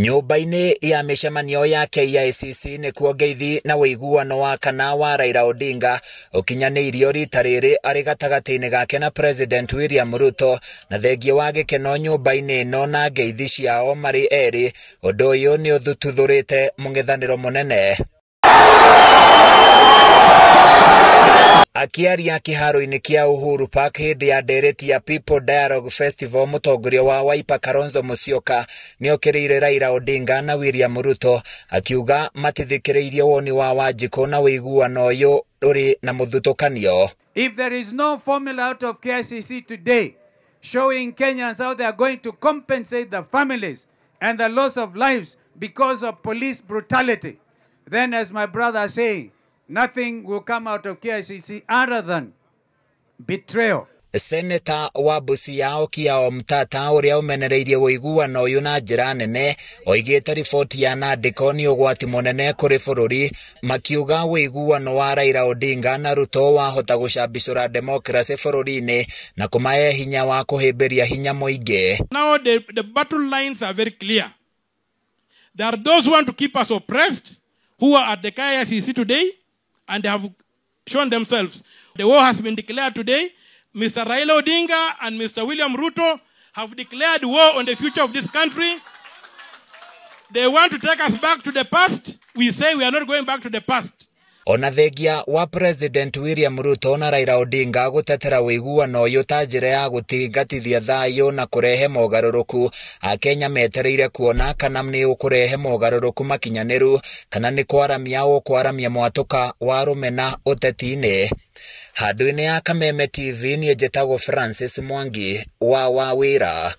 Nyũmba-inĩ ya mĩcemanio ya KICC nĩkuo ngeithi na ũiguano wa kana wa Raila Odinga ũkinyanĩirio rita rĩrĩ arĩ gatagatĩ-inĩ gake na President William Ruto, na thengia wa gĩkeno nyũmba-inĩ ĩno na ngeithi ciao marĩ erĩ, ũndũ ũyũ nĩ ũthututhũrĩte mũng'ethanĩro mũnene. Akĩaria kĩharo-inĩ kĩa Uhuru Park hĩndĩ ya ndereti ya People Dialogue Festival, mũtongoria wa Wiper Kalonzo Musyoka nĩokĩrĩire Raila Odinga na William Ruto akiuga matithikĩrĩirie woni wa Wanjikũ na ũiguano ũyũ ũrĩ na mũthutũkanio. If there is no formula out of KICC today showing Kenyans how they are going to compensate the families and the loss of lives because of police brutality, then as my brother is saying, nothing will come out of KICC other than betrayal. Seneta wa Busia Okiya Omtata ũrĩa ũmenereirie ũiguano ũyũ na njĩra nene oigĩte riboti ya Nandĩko nĩ ũgwati mũnene kũrĩ bũrũri, makiuga ũiguano wa Raila Odinga na Ruto wahota gũcambicũra demokrasĩ bũrũri-inĩ na kũmahe hinya wa kũhĩmbĩria hinya mũingĩ. Now the battle lines are very clear. There are those who want to keep us oppressed, who are at the KICC today, and they have shown themselves. The war has been declared today. Mr. Raila Odinga and Mr. William Ruto have declared war on the future of this country. They want to take us back to the past. We say we are not going back to the past. Ona thengia wa President William Ruto na Raila Odinga gũtetera ũiguano ũyũ ta njĩra ya gũtingatithia thayũ na kũrehe mogarũrũku, Akenya metereire kuona kana nĩ ũkũrehe mogarũrũku makinyanĩru kana nĩ kwaramia ũkwaramia mwatũka wa rũmena ũteti-inĩ. Handũ-inĩ ya Kameme TV niĩ njĩtagwo Francis Mwangi wa Wawĩra.